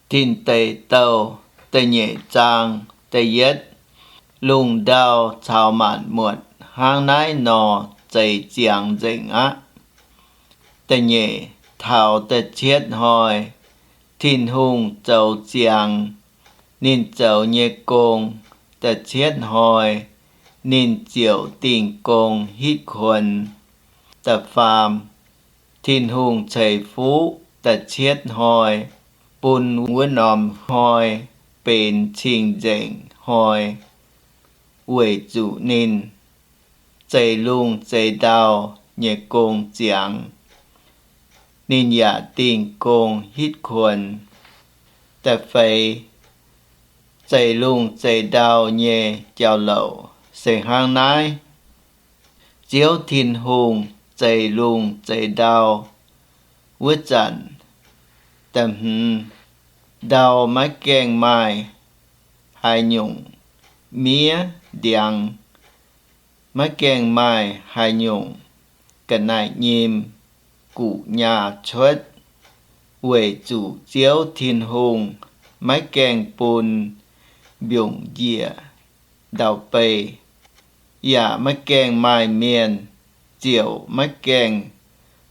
Tin Deic Douh da'nyeic zaang da'yietv. Lungh ndau caux maanc muotc hnangv naaiv nor zeix ziangx nzengc aqv. Da'nyeic taux da'cietv hnoi, Tin-Hungh zoux ziangx ninh zoux nyei gong. Da'cietv hnoi, ninh ziouc dingh gong hitv kuonx. Da'faam, Tin-Hungh ceix fuqv da'cietv hnoi, bun wuov norm hnoi benx cing-nzengc hnoi, weic zuqc ninh zeix lungh zeix ndau nyei gong ziangx. Ninh yaac dingh gong hitv kuonx. Da'feix, zeix lungh zeix ndau nyei jauv-louc se hnangv naaiv. Ziouv Tin-Hungh zeix lungh zeix ndau wuov zanc, da'hmz, ndau maiv gaengh maaih haaix nyungc miev ndiangx, maiv gaengh maaih haaix nyungc ga'naaiv-nyim guqc nyaah cuotv, weic zuqc Ziouv Tin-Hungh maiv gaengh bun mbiungc njiec ndau-beih, yaac maiv gaengh maaih mienh, ziouc maiv gaengh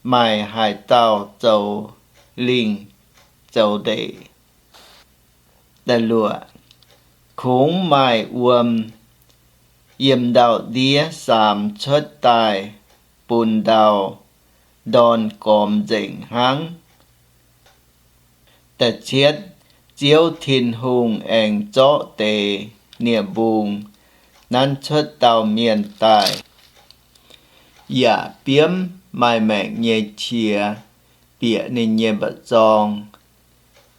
maaih haaix dauh zoux lingh zoux ndeic. Da'luoqc, kungx maaih wuom yiem ndau-ndiev saamx cuotv daaih bun ndau ndorn gormx nzengc hnangv. Da'cietv, Ziouv Tin-Hungh aengx zorqv deix nie-mbung nanv cuotv dauh mienh daaih, yaac biomv maaih maengc nyei qiex bieqc ninh nyei mba'zorng,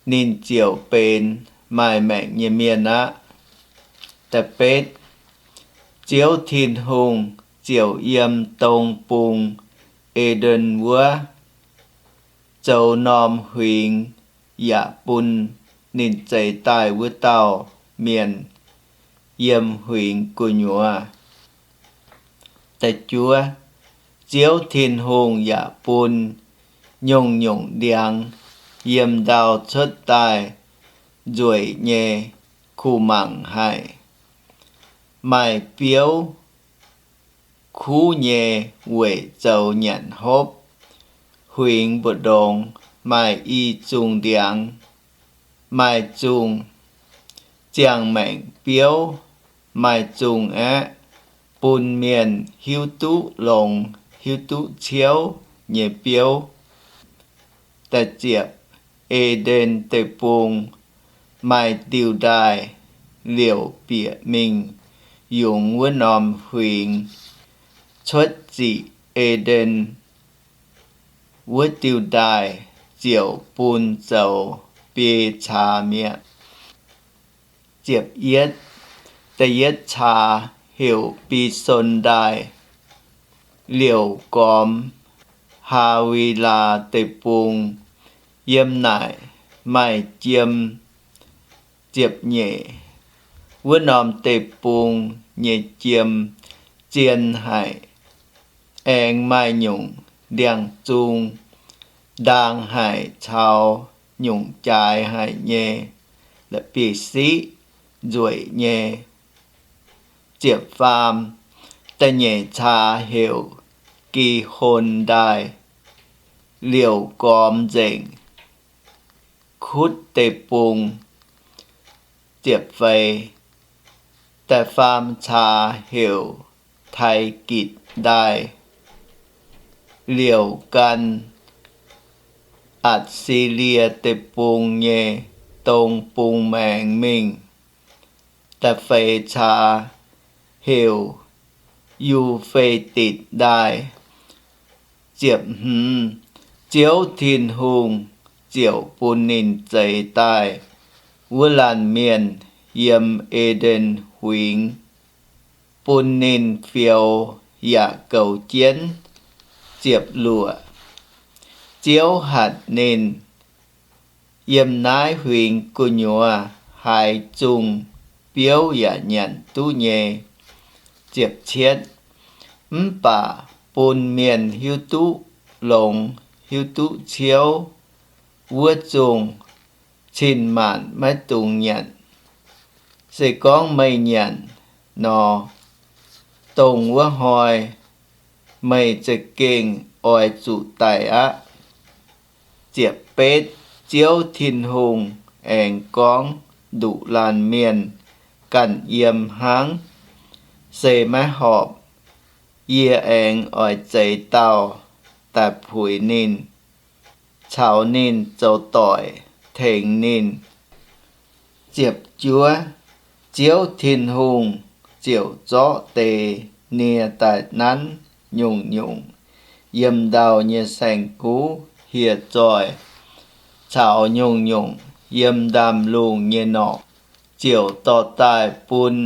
ninh ziouc benx maaih maengc nyei mienh aqv. Da'betv, Ziouv Tin-Hungh ziouc yiem dong bung E^nden wuov zoux norm huingx yaac bun ninh zeix daaih wuov dauh mienh yiem huingx gu'nyuoz. Da'juov, Ziouv Tin-Hungh yaac bun nyungc-nyungc ndiangx yiem ndau cuotv daaih nzueic nyei kuh mangc haic. Maaih biouv kuv nyei weic zoux nyanc hopv. Huingx mbu'ndongx maaih i zungh ndiangx, maaih zungh ziangh maengc biouv, maaih zungh aeqv, bun mienh hiuv duqv longx hiuv duqv ciouv nyei biouv. Da'ziepc, E^nden Deic-Bung maaih diuh ndaaih liouc bieqc mingh yungz wuov norm huingx. Cuotv ziqc E^nden wuov diuh ndaaih ziouc bun zoux biei caax mi'aqv. Ziepc yietv, da'yietv caax heuc Bison Ndaaih, liouc gormx Haa^wi^laa Deic-Bung. Yiem naaic maaih jiem. Ziepc nyeic, wuov norm deic-bung nyei jiem zien haic, aengx maaih nyungc ndiangx-zung ndaang haic caux nyungc jaaix haic nyei la'bieiv-siqv nzueic nyei. Ziepc faam, da'nyeic caax heuc Gi^hon Ndaaih, liouc gormx nzengc Kutv Deic-Bung. Ziepc feix, da'faam caax heuc Taiv-Gitc Ndaaih, liouc gan Atc^si^lie Deic-Bung nyei dong bung maengx mingh. Da'feix caax heuc Yu^fe^ditc Ndaaih. Ziepc hmz, Ziouv Tin-Hungh ziouc bun ninh zeix daaih wuov laanh mienh yiem E^nden Huingx, bun ninh fioux yaac goux jienv. Ziepc luoqc, Ziouv hatc ninh, yiem naaiv huingx gu'nyuoz haaix zungh biouv yaac nyanc duqv nyei. Ziepc cietv, mv baac bun mienh hiuv duqv longx hiuv duqv ciouv wuov zungh cin-maanc maiv dungx nyanc. Se gorngv meih nyanc nor, dongh wuov hnoi meih za'gengh oix zuqc daic aqv. Ziepc betv, Ziouv Tin-Hungh aengx gorngv nduqc laanh mienh ganh yiem hnangv, se maiv horpc. Yie aengx oix zeix dauh daaih puix ninh, caux ninh zoux doic tengx ninh. Ziepc juov, Ziouv Tin-Hungh ziouc zorqv deix nie daaih nanv nyungc-nyungc yiem ndau nyei saeng-kuv hieh zoih caux nyungc-nyungc yiem ndaamv-lungh nyei norqc, ziouc dorh daaih bun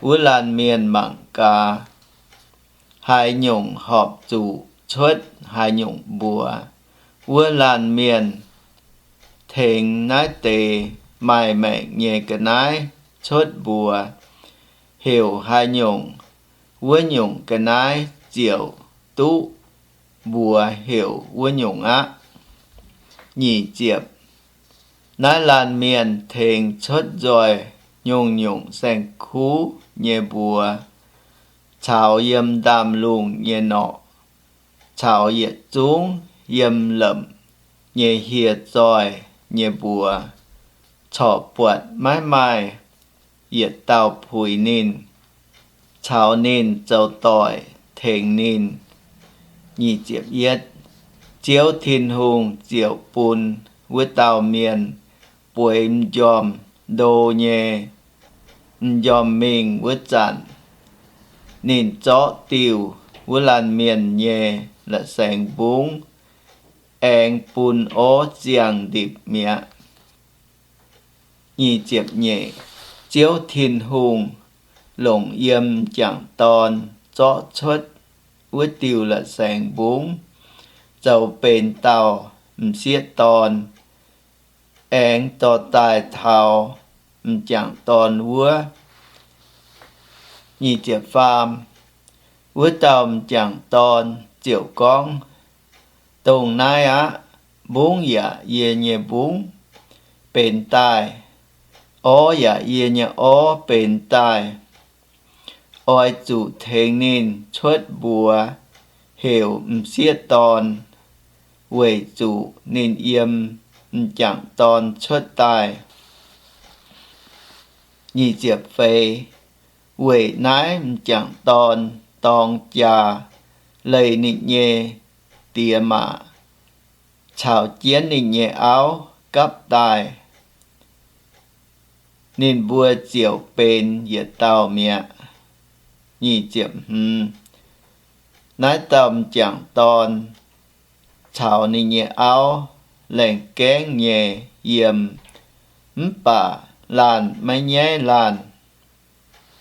wuov laanh mienh mangc gaax. Haaix nyungc horpc zuqc cuotv haaix nyungc mbuox. Wuov laanh mienh tengx naaiv deix maaih maengc nyei ga'naaiv cuotv mbuox heuc haaix nyungc, wuov nyungc ga'naaiv ziouc duqv mbuox heuc wuov nyungc aqv. Nyic ziepc, naaiv laanh mienh tengx cuotv nzoih nyungc-nyungc saeng-kuv nyei mbuox, caux yiem ndaamv-lungh nyei norqc, caux yietc zungv yiem lemc nyei hieh zoih nyei mbuox, corc buatc maiv maaih yietc dauh puix ninh caux ninh zoux doic tengx ninh. Ziouv Tin-Hungh ziouc bun wuov dauh mienh bueix m'njormh ndo nyei m'njormh mingh wuov zanc, ninh zorqv diuh wuov laanh mienh nyei la'saengx mbungv aengx bun orv ziangh ndipc mi'aqv. Ziouv Tin-Hungh longc yiem m'jangc dorn zorqv cuotv wuov diuh la'saengx mbungv zoux benx dauh m'sieqv dorn, aengx dorh daaih taux m'jangc dorn wuov. Wuov dauh m'jangc dorn ziouc gorngv, Dongh naaiv aqv. Mbungv yaac yie nyei mbungv benx daaih, orv yaac yie nyei orv benx daaih. Oix zuqc tengx ninh cuotv mbuox heuc m'sieqv dorn, weic zuqc ninh yiem m'jangc dorn cuotv daaih. Weic naaiv m'jangc dorn dorng jaa, leih ninh nyei diex maac caux jienv ninh nyei auv gapv daaih, ninh mbuo ziouc benx yietc dauh mi'aqv. Naaiv dauh m'jangc dorn caux ninh nyei auv laengh gaengv nyei yiem, mv baac laanh maiv nyaiv laanh.